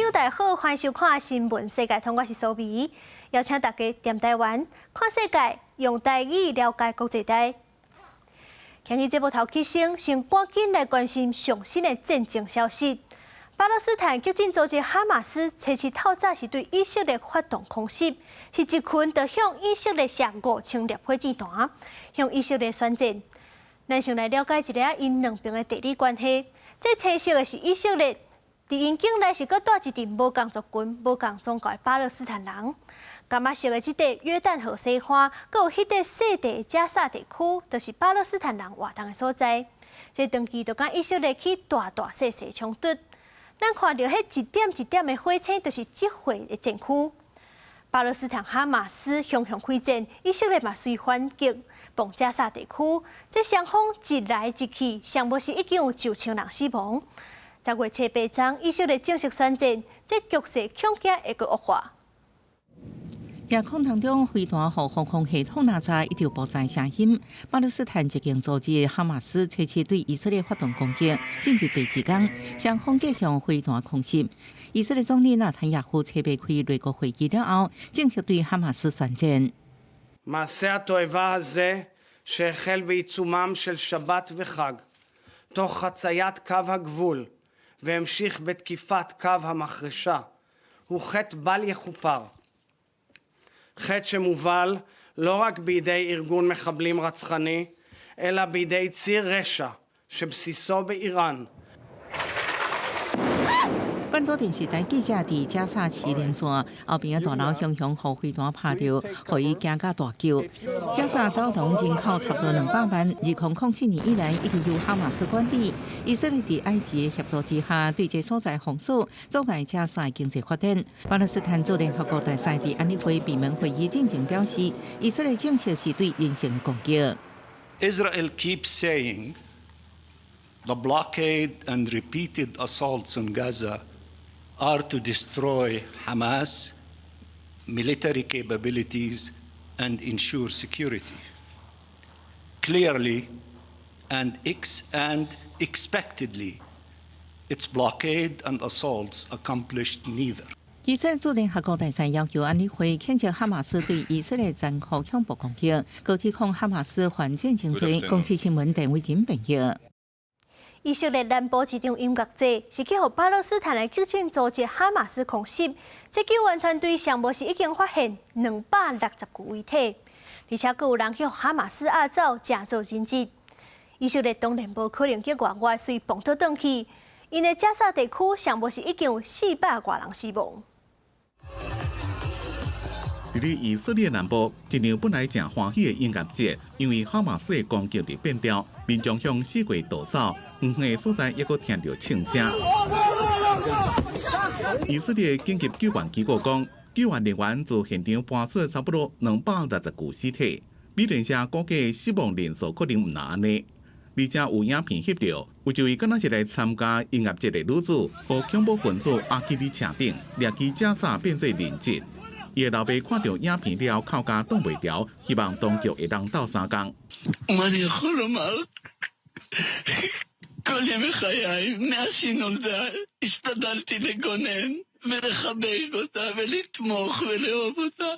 友大家好，歡迎收看《新聞世界通》，我是蘇美，邀請大家踮台灣看世界，用台語了解國際大。今日節目頭起先，先趕緊來關心上新的戰爭消息。巴勒斯坦激進組織哈馬斯初七透早是對以色列發動空襲，是一群就向以色列射5000粒火箭彈，向以色列宣戰。咱先來了解一下𪜶兩邊的地理關係。這青色的是以色列，佇𪜶境內是閣蹛一陣無仝族群、無仝宗教的巴勒斯坦人。柑仔色的這塊約旦河西岸，閣有彼塊細塊的加薩地區，就是巴勒斯坦人活動的所在。這長期就佮以色列起大大細細衝突。咱看著彼一點一點的火星，就是這回的戰區。巴勒斯坦哈馬斯雄雄開戰，以色列嘛隨反擊，爆加薩地區。這雙方一來一去，上無是已經有9000人死亡。10月初八，以色列正式宣戰，這局勢恐驚會閣惡化。夜空當中，飛彈予防空系統攔截，一直爆炸聲音。巴勒斯坦激進組織哈馬斯初七對以色列發動攻擊，進入第二天，雙方繼續飛彈空襲。以色列總理納坦雅胡初八開內閣會議了後，正式對哈馬斯宣戰。 מעשה התועבה הזה שהחל בעיצומם של שבת וחג, תוך חציית קו הגבול והמשיך בתקיפת קו המחרשה, הוא חטא בל יכופר. חטא שמובל לא רק בידי ארגון מחבלים רצחני, אלא בידי ציר רשע שבסיסו באיראן. 本土電視台記者佇加薩市連線，後邊的大樓雄雄予飛彈拍著，予伊驚甲大叫。加薩走廊人口差不多200萬，2007年以來一直由哈馬斯管理。以色列佇埃及的協助之下，對這所在封鎖，阻礙加薩經濟發展。巴勒斯坦駐聯合國大使佇安理會閉門會議進前表示，以色列政策是對人性的攻擊。 Israel keeps saying the blockade and repeated assaults on Gaza are to destroy Hamas military capabilities and ensure security. Clearly and expectedly, its blockade and assaults accomplished neither. 以色列駐聯合國大使要求安理會譴責哈馬斯對以色列殘酷恐怖攻擊，閣指控哈馬斯犯戰爭罪。公視新聞鄧偉仁編譯。以色列南部一場音樂節是去予巴勒斯坦的激進組織哈馬斯空襲，這救援團隊上無是已經發現260具遺體，而且閣有人去予哈馬斯押走，成做人質。以色列當然無可能叫外外隨崩倒轉去，因為加薩地區上無是已經有400外人死亡。佇咧以色列南部，一場本來誠歡喜的音樂節，因為哈馬斯的攻擊而變調，民眾向四界逃走，遠遠的所在猶閣聽著槍聲。以色列緊急救援機構講，救援人員自現場搬出差不多260具屍體。美聯社估計死亡人數可能毋但按呢。而且有影片翕著，有一位敢若是來參加音樂節的女子，予恐怖分子押去佇車頂，掠去加薩變做人質。伊的老爸看著影片了後，哭甲擋袂牢，希望當局會當鬥相共。מה אני יכול לומר? כל ימי חיי, מאז שהיא נולדה, השתדלתי לגונן ולחבק אותה ולתמוך ולאהוב אותה.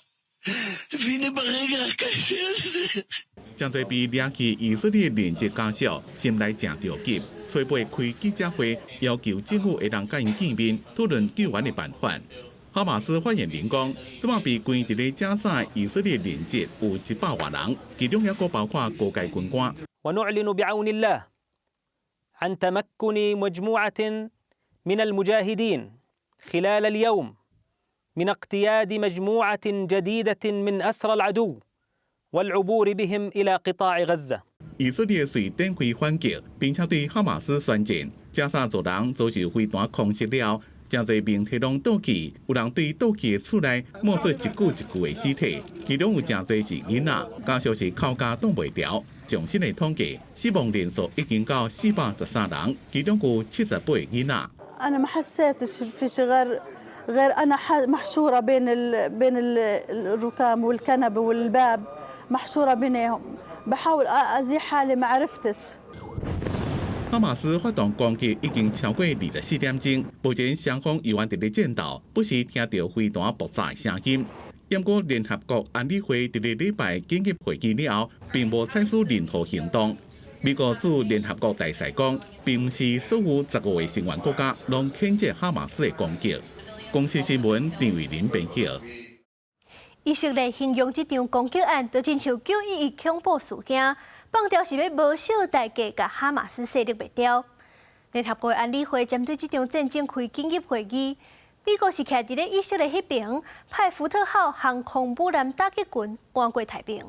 והנה ברגע הקשה הזה. 誠濟被掠去以色列人質家屬，心內誠著急，初八開記者會，要求政府會當佮𪜶見面，討論救援的辦法。哈馬斯發言人講，這擺被關佇咧加薩以色列人質有100外人，其中猶閣包括高階軍官。 ونعلن بعون الله عن تمكن مجموعة من المجاهدين خلال اليوم من اقتياد مجموعة جديدة من أسرى العدو والعبور بهم إلى قطاع غزة。以色列遂展開反擊，並且對哈馬斯宣戰。加薩族人遭受飛彈空襲了，誠濟媒體攏倒去，有人對倒去的厝內摸出一具一具的屍體，其中有誠濟是囡仔，家屬是哭甲擋袂牢。上新的統計，死亡人數已經到413人，其中有78個囡仔。 أنا ما حسيتش في شيء غير أنا محشورة بين الركام والكنبة والباب، محشورة بينهم، بحاول أزيح حالي، ما عرفتش. 哈馬斯發動攻擊已經超過24點鐘，目前雙方猶原佇咧戰鬥，不時聽著飛彈爆炸的聲音。毋過聯合國安理會佇咧禮拜緊急會議了後，並無採取任何行動。美國駐聯合國大使講，並毋是所有15個成員國家攏譴責哈馬斯的攻擊。公視新聞陳慧琳編譯。以色列形容這場攻擊案，就親像911恐怖事件，放調是欲無惜代價，共哈馬斯勢力滅掉。聯合國安理會針對這場戰爭開緊急會議，美國是徛佇咧以色列彼爿，派福特號航空母艦打擊群趕過太平。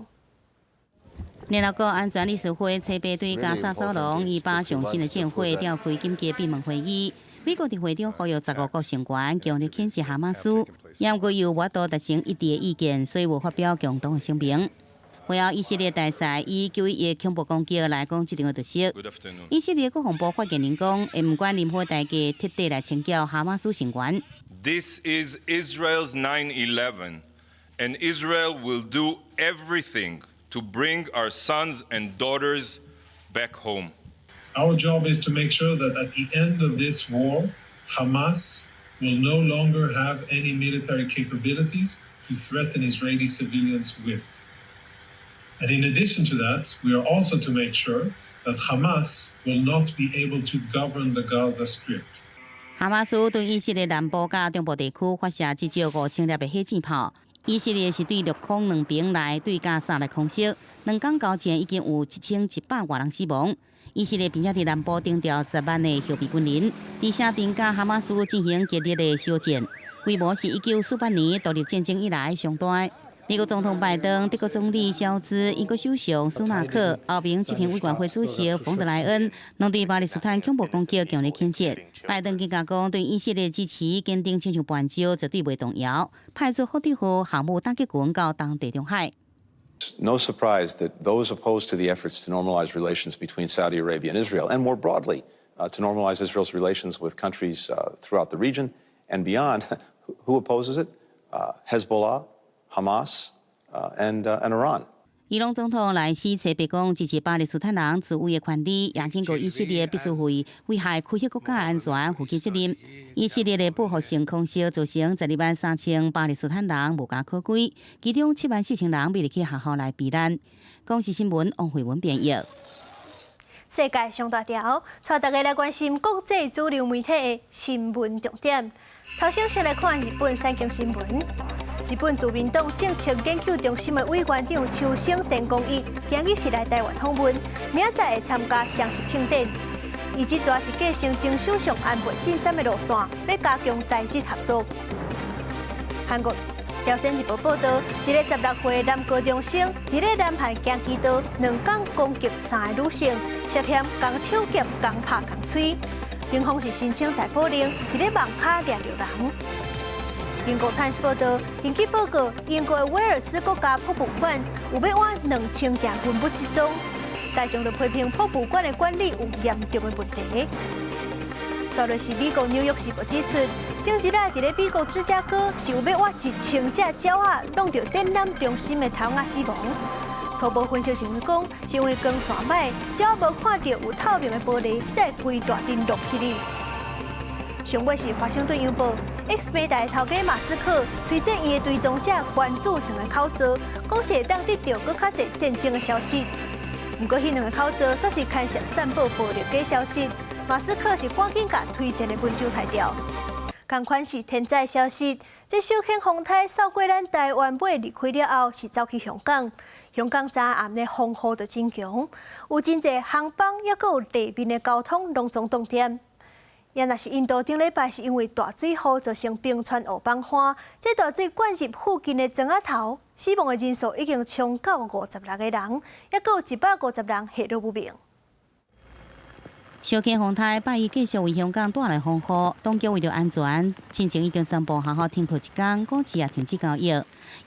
聯合國安全理事會初八對加薩走廊以巴上新的戰火召開緊急閉門會議。美國佇會中呼籲15國成員強烈譴責哈馬斯，毋過又無法度達成一致的意見，所以無發表共同的聲明。會後，以色列大使以911恐怖攻擊來講這場的特色。以色列國防部發言人講，會毋管任何代價，徹底來清剿哈馬斯成員。 This is Israel's 9/11, and Israel will do everything to bring our sons and daughters back home. Our job is to make sure that at the end of this war, Hamas will no longer have any military capabilities to threaten Israeli civilians with. And in addition to that, we are also to make sure that Hamas will not be able to govern the Gaza Strip. 哈馬斯對以色列南部佮中部地區發射至少5000粒的火箭炮。以色列是對陸空兩邊來對加薩來空襲，2工交戰已經有7100外人死亡。以色列並且佇南部徵調10萬的後備軍人，佇城鎮佮哈馬斯進行激烈的小戰，規模是1948年獨立戰爭以來上大。美國總統拜登、德國總理蕭茲、英國首相蘇納克、歐盟執行委員會主席馮德萊恩，攏對巴勒斯坦恐怖攻擊強烈譴責。拜登更加講，對以色列支持堅定親像磐石，絕對袂動搖，派出福特號航母打擊群到東地中海。 No surprise that those opposed to the efforts to normalize relations between Saudi Arabia and Israel, and more broadly, to normalize Israel's relations with countries throughout the region and beyond, who opposes it? Hezbollah, Hamas, and Iran. 伊朗總統萊希初八講支持巴勒斯坦人自衛的權利，也警告以色列必須為危害區域國家安全負起責任。以色列的報復性空襲造成12萬3千巴勒斯坦人無家可歸，其中7萬4千人欲入去學校來避難。公視新聞王慧文編譯。世界上大條，帶大家來關心國際主流媒體的新聞重點。頭先先來看日本產經新聞。日本自民黨政策研究中心的委員長秋生田光一，今日是來台灣訪問，明仔載會參加雙十慶典。伊這逝是繼承前首相安倍晉三的路線，欲加強台日合作。韓國朝鮮日報報導，一个16歲男高中生佇咧南韓京畿道2工攻擊三个女性，涉嫌仝手夾、仝拍、仝催。警方是申請逮捕令，佇咧網跤掠著人。英國《泰晤士報》報導，根據報告，英國的威爾斯國家博物館有欲倚2000件文物失蹤，大眾就批評博物館的管理有嚴重的問題。煞落是美國紐約時報指出，頂日仔佇咧美國芝加哥是有欲倚1000隻鳥仔弄著展覽中心的頭仔死亡。初步分析認為講，是因為光線歹，鳥仔無看著有透明的玻璃，才會規大陣落去哩。上尾是華盛頓郵報，X 平台頭家馬斯克推薦伊的追蹤者關注兩个口罩，講是會當得著閣較濟戰爭的消息。毋過，彼兩個口罩煞是牽涉散布暴力假消息。馬斯克是趕緊共推薦的文章刣掉。仝款是天災消息，這小犬風颱掃過咱台灣尾離開了後，是走去香港。香港昨暗的風雨就真強，有真濟航班抑閣有地面的交通攏總凍點。也若是印度頂禮拜是因為大水雨造成冰川湖崩岸，這大水灌入附近的莊仔頭，死亡的人數已經衝到56個人，抑閣有150人下落不明。小犬風颱拜一繼續為香港帶來風雨，當局為著安全，進前已經宣布學校停課一工，股市也停止交易。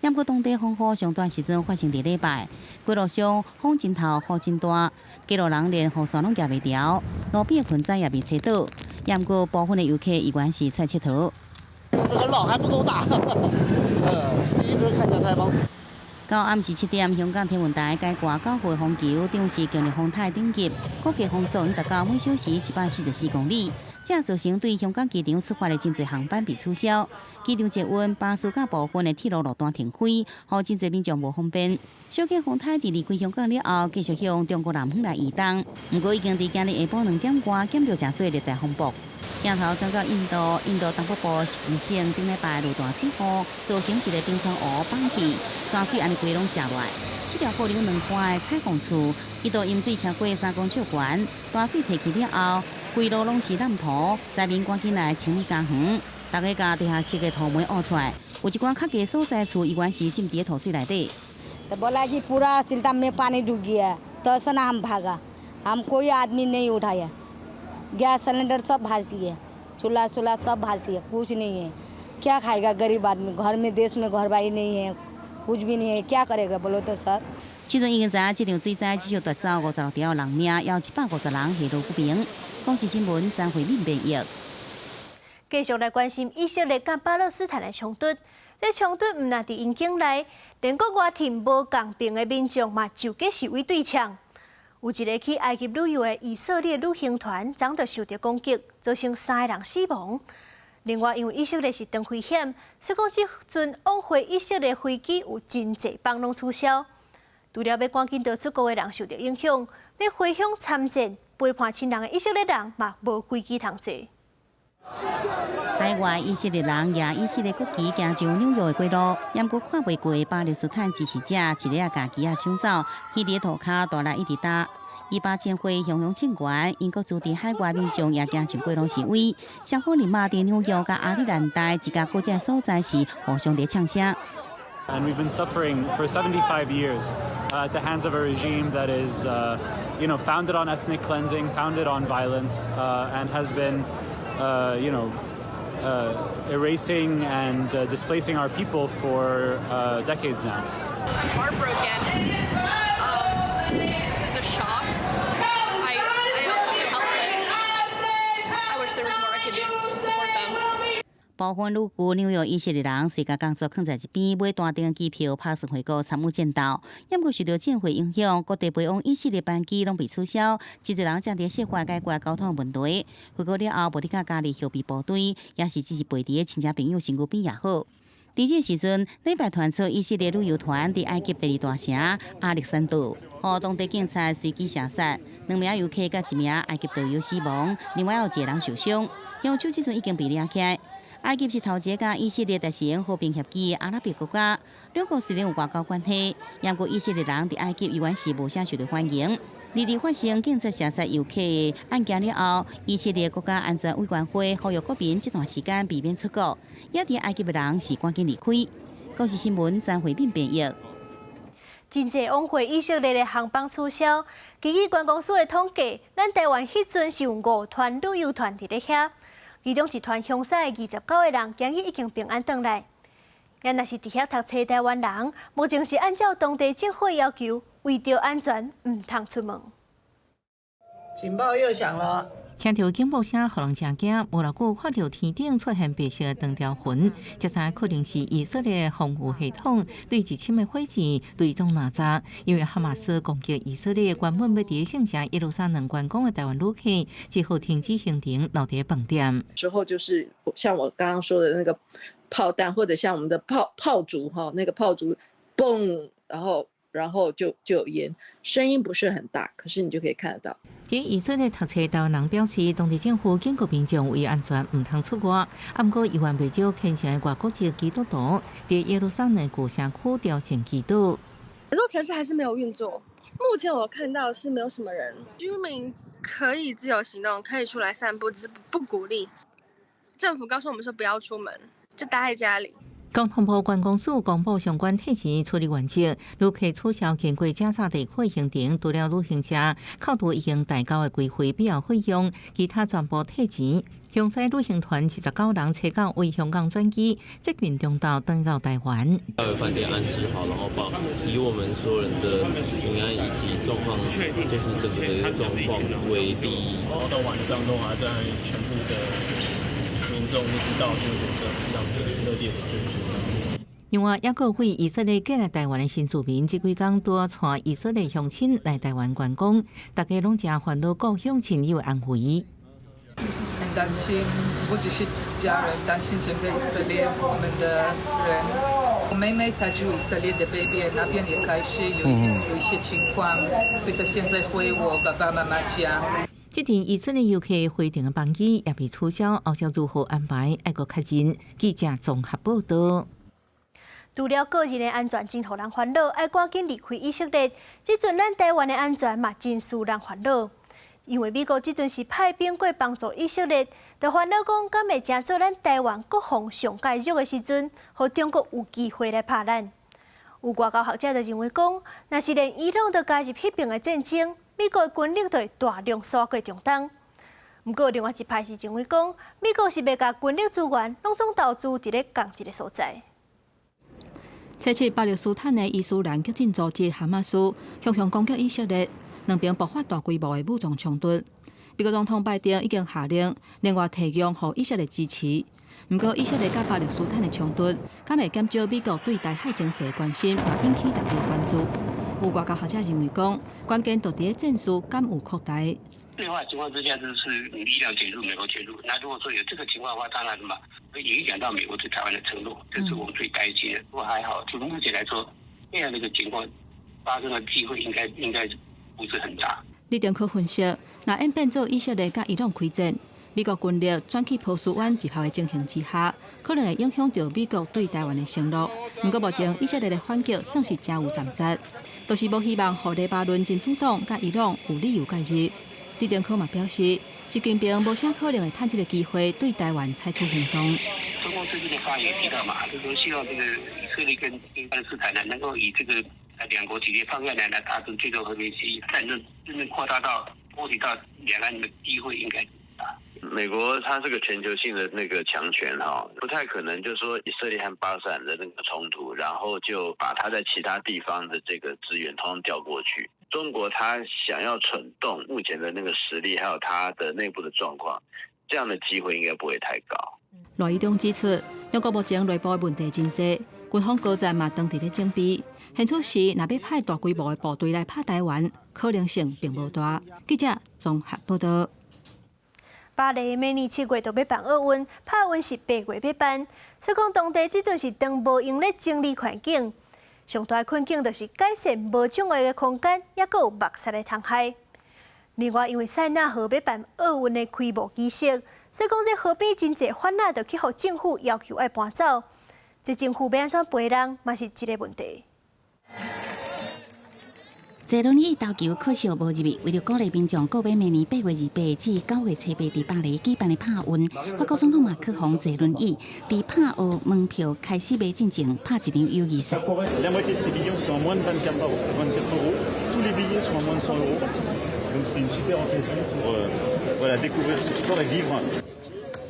毋過當地風雨上大時陣發生佇禮拜，規路上風真透，雨真大，街路人連雨傘攏舉袂牢，路邊的盆栽也被吹倒。毋過部分的遊客依然是出來𨑨迌。這個浪還不夠大，第一次看見颱風。到暗時7點，香港天文台改掛9號風球，當時強烈風颱等級，估計風速達到每小時144公里，這造成對香港機場出發的真濟航班被取消，機場捷運、巴士佮部分的鐵路路段停開，予真濟民眾無方便。小強風颱佇離開香港了後，繼續向中國南方來移動，毋過已經佇今日下晡2點外減弱成做熱帶風暴。鏡頭轉到印度，印度東北部錫金省頂禮拜落大水雨，造成一个冰川湖崩去，山水按呢規攏瀉落來。這條河流兩岸的採礦厝一度淹水超過3公尺懸，大水退去了後，規路攏是爛土，災民趕緊來清理家園，逐家共地下室的土門挖出來，有一寡較低所在厝猶原是浸佇土水內底。 तो बोला कि पूरा सिल्टा में पानी डूब गया, तो ऐसा ना हम भागा, हम कोई आदमी नहीं उठाया। गैस सिलेंडर सब भासी है, चूल्हा चूल्हा सब भासी है, कुछ नहीं है। क्या खाएगा गरीब आदमी? घर में, देश में घर बारी नहीं है, कुछ भी नहीं है, क्या करेगा बोलो तो सर? 這陣已經知影這場水災至少奪走56條人命，有150人下落不明。公視新聞張惠敏編譯。繼續來關心以色列佮巴勒斯坦的衝突。這衝突毋但佇𪜶境內，連國外佇無仝爿的民眾嘛就計示威對嗆。有一个去埃及旅遊的以色列旅行團，昨就受著攻擊，造成三个人死亡。另外，因為以色列是當危險，所以講這陣往回以色列飛機有真濟班攏取消。除了欲趕緊逃出國的人受著影響，欲回鄉參戰陪伴親人的以色列人嘛無飛機通坐。海外以色列人舉以色列國旗行上紐約的街路，毋過看袂過巴勒斯坦支持者一个共旗仔搶走，彼佇塗跤大力一直打。以巴戰火雄雄衝懸，英國駐佇海外民眾也行上街路示威。雙方人馬佇紐約佮亞特蘭大芝加哥這所在是互相佇嗆聲。 And we've been suffering for 75 years at the hands of a regime that is founded on ethnic cleansing, founded on violence, and has been erasing and displacing our people for decades now. I'm heartbroken. This is a shock. I also feel helpless. I wish there was more I could do to support them. 部分旅居紐約以色列人隨共工作囥在一邊，買單張機票，拍算回國參與戰鬥。毋過受著戰火影響，各地飛往以色列班機攏被取消，真濟人正佇設法解決交通問題。回國了後，無你佮加入後備部隊，抑是只是陪佇親戚朋友身軀邊也好。佇這個時陣，禮拜傳出以色列旅遊團佇埃及第二大城亞歷山大，予當地警察隨機射殺兩名遊客佮一名埃及導遊死亡，另外有一個人受傷，兇手這陣已經被抓起來。埃及是頭一个佮以色列達成和平協議的阿拉伯國家，兩國雖然有外交關係，毋過以色列人佇埃及猶原是無啥受著歡迎。而佇發生警察射殺遊客的案件了後，以色列國家安全委員會呼籲國民這段時間避免出國，也佇埃及的人是趕緊離開。公視新聞張惠敏編譯。真濟往回以色列的航班取消。根據觀光署的統計，咱台灣彼陣是有五團旅遊團佇咧遐。其中一團向西的29個人，今日已經平安轉來。也若是佇遐讀冊台灣人，目前是按照當地政府要求，為著安全，毋通出門。警報又響了。聽著警報聲，予人誠驚。無偌久，看著天頂出現白色長條雲，這才可能是以色列防禦系統對入侵的火箭對中哪吒。因為哈馬斯攻擊以色列，原本欲佇聖城耶路撒冷觀光的台灣旅客，只好停止行程，留佇飯店。之後就是像我剛剛說的那個炮彈，或者像我們的炮竹哈，那個炮竹，嘣，然後就有煙，聲音不是很大，可是你就可以看得到。佇以色列讀冊台灣人表示，當地政府警告民眾為安全毋通出外，啊，毋過猶原袂少虔誠的外國籍基督徒佇耶路撒冷舊城區朝聖祈禱。很多城市還是沒有運作。目前我看到是沒有什麼人，居民可以自由行動，可以出來散步，只是不鼓勵。政府告訴我們說不要出門，就待在家裡。交通部觀光署公布相關退錢處理原則，旅客取消經過加沙地區行程，除了旅行社扣除已經代繳的規費必要費用，其他全部退錢。香西旅行團29人，初九為香港轉機，這邊中晝轉到台灣。到飯店安置好，然後保以我們所有人的平安以及狀況，就是整個的狀況為第一。然後到晚上都還在全部的民眾就是到這個火車，是讓熱烈的追逐。另外，抑閣有以色列過來台灣的新住民，這幾工拄帶以色列鄉親來台灣觀光，大家攏誠煩惱故鄉親友安危。很擔心，不只是家人，擔心整個以色列我們的人。我妹妹她住以色列的北邊，那邊也開始有一些情況，所以她現在回我爸爸媽媽家。這陣以色列遊客回程的班機也被取消，後續如何安排，愛閣確認。記者綜合報道。除了個人的安全真予人煩惱，愛趕緊離開以色列。這陣咱台灣的安全嘛真使人煩惱，因為美國這陣是派兵過幫助以色列，就煩惱講敢會成做咱台灣國防上蓋弱的時陣，予中國有機會來拍咱。有外交學者就認為講，若是連伊朗都加入彼爿的戰爭，美國的軍力就會大量徙過中東。毋過另外一派是認為講，美國是袂共軍力資源攏總投資佇咧仝一个所在。初七，巴勒斯坦的伊斯蘭激進組織哈馬斯雄雄攻擊以色列，兩邊爆發大規模的武裝衝突。美國總統拜登已經下令另外提供予以色列支持。毋過，以色列佮巴勒斯坦的衝突，敢會減少美國對台海情勢的關心，嘛引起大家關注。有外交學者認為講，關鍵就佇咧戰事敢有擴大。對話情況之下，就是力量介入，美國介入。那如果說有這個情況的話，當然什麼會影響到美國對台灣的承諾，這是我們最擔心的。不過還好，就目前來說，這樣的一個情況發生的機會應該不是很大。李登科分析，若演變做以色列佮伊朗開戰，美國軍力轉去波斯灣集合的情形之下，可能會影響著美國對台灣的承諾。毋過目前以色列的反擊算是誠有潛質，就是無希望予黎巴嫩真主黨佮伊朗有理由介入。李登科嘛表示，習近平無啥可能會趁這个機會對台灣採取行動。中共最近的發言提到嘛，就是說希望這個以色列跟巴勒斯坦呢，能夠以這個兩國解決方案來達成最終和平協議，戰爭真正擴大到波及到兩岸的機會應該不大。美國它是個全球性的那個強權哈，不太可能就是說以色列和巴勒斯坦的那個衝突，然後就把它在其他地方的這個資源通通調過去。中國它想要蠢動目前的那個實力，還有它的內部的狀況，這樣的機會應該不會太高。賴以中指出，中國目前內部的問題真濟，軍方高層嘛當佇咧準備。現此時，若欲派大規模的部隊來拍台灣，可能性並無大。記者綜合報道。巴黎每年7月都欲辦奧運，拍運是8月欲辦，所以講當地這陣是當無閒咧整理環境。上大困境就是改善無障礙的空間，抑閣有目屎的蟲害。另外，因為塞納河欲辦奧運的開幕儀式，所以講這河邊真濟番仔就去予政府要求愛搬走。這政府欲按怎賠人，嘛是一個問題。坐輪椅投球可惜無入去，為著鼓勵民眾購買明年8月28至9月28佇巴黎舉辦的拍運，法國總統馬克宏坐輪椅佇拍奧門票開始賣進前拍一場友誼賽。 La moitié de ces billets sont à moins de 24 euros. 24 euros. Tous les billets sont à moins de 100 euros. Donc c'est une super occasion pour voilà, découvrir ce sport et vivre.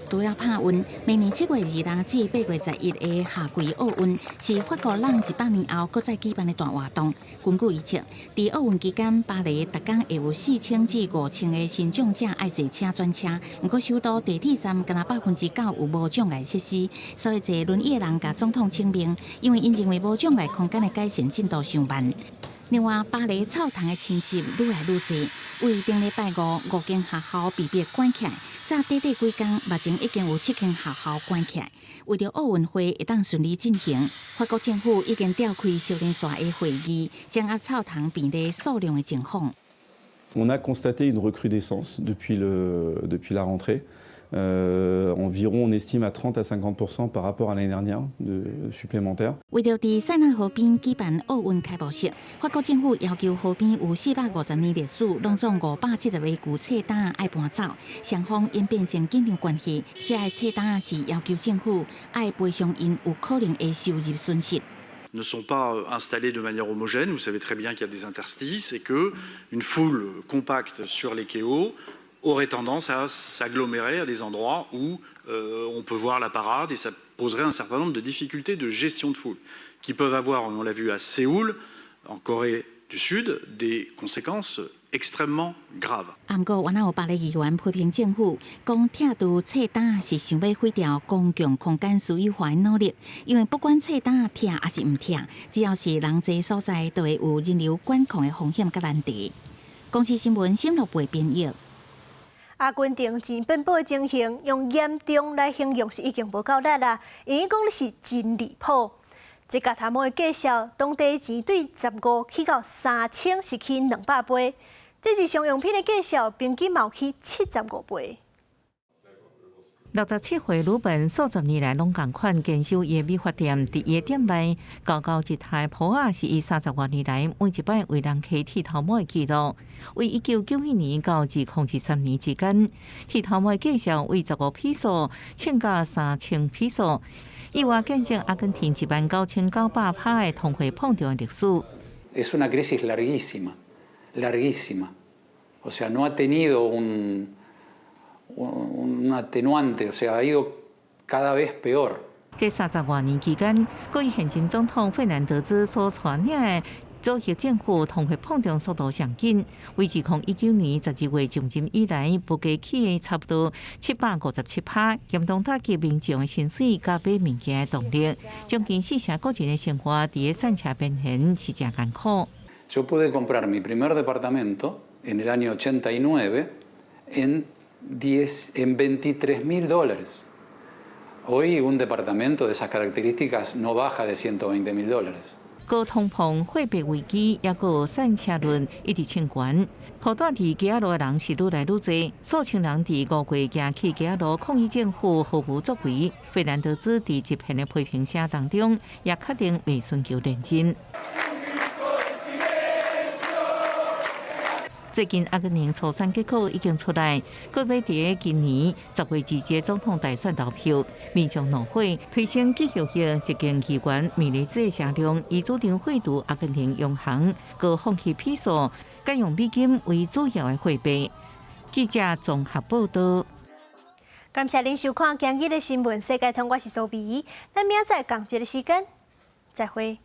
除了拍運，明年7月26至8月11的夏季奧運是法國人100年後閣再舉辦的大活動。根據預測，佇奧運期間，巴黎逐工會有4000至5000个身障者愛坐車轉車。毋過首都地鐵站干焦9%有無障礙設施，所以坐輪椅的人共總統請命，因為𪜶認為無障礙空間的改善進度傷慢。另外，巴黎臭蟲的侵襲愈來愈濟，為頂禮拜五五間學校被迫關起來，早短短幾工，目前已經有七間學校關起來。為著奧運會會當順利進行，法國政府已經召開相連紲的會議，掌握臭蟲病例數量的情況。 On a constaté une recrudescence depuis la rentrée. Environ, on estime à 30 à 50% par rapport à l'année dernière de supplémentaires. 為著佇塞納河邊舉辦奧運開幕式，法國政府要求河邊有450年歷史、攏總570個舊冊擔愛搬走，雙方演變成緊張關係。這个冊擔是要求政府愛賠償𪜶有可能的收入損失。 Ne sont pas installés de manière homogène. Vous savez très bien qu'il y a des interstices et que une foule compacte sur les quais hauts aurait tendance à s'agglomérer à des endroits où on peut voir la parade et ça poserait un certain nombre de difficultés de gestion de foule qui peuvent avoir, on l'a vu à Séoul, en Corée du Sud des conséquences extrêmement graves。毋過，原來有巴黎議員批評政府，講拆除冊單是想欲毀掉公共空間私有化的努力，因為不管冊單拆抑是毋拆，只要是人濟所在，都會有人流管控的風險佮難題。公視新聞沈樂貝編譯。阿根廷錢變薄的情形，用嚴重來形容是已經無夠力啦，因講是真離譜。這共頭毛的價數，當地錢對15起到3000是起200倍，這日常用品的價數平均嘛起75倍。 67歲魯本數十年來攏仝款堅守伊的美髮店，佇伊的店內，厚厚一疊簿仔是伊30外年來每一擺為人客剃頭毛的記錄。為1991年到2023年之間，剃頭毛的價數為15披索，衝到3000披索，意外見證阿根廷19,900趴的通貨膨脹的歷史。 Es una crisis larguísima, larguísima. O sea, no ha tenido un atenuante, o sea, ha ido cada vez peor. 這30外年期間，閣以現任總統費南德茲所帶領的左翼政府通貨膨脹速度上緊，為2019年12月上任以來，物價起差不多757趴，嚴重打擊民眾的薪水佮買物件的動力，將近四成個人的生活佇咧散車邊緣是誠艱苦。 Yo pude comprar mi primer departamento en el año 89 en 23 mil dólares. Hoy un departamento de esas características no baja de 120 mil dólares. 高通膨、貨幣危機，抑閣散車論一直衝懸，予蹛佇街仔路的人是愈來愈濟，數千人佇5月行去街仔路抗議政府毫無作為。費南德茲佇一片的批評聲當中，也確定袂尋求連任。最近阿根廷初選結果已經出來，閣欲佇今年10月2日總統大選投票，民眾怒火推升極右翼執政議員米雷茲的聲量，伊主張廢除阿根廷央行，閣放棄披索，改用美金為主要的貨幣。記者綜合報道。感謝您收看今日的新聞世界通，我是蘇美，咱明仔載仝一个時間，再會。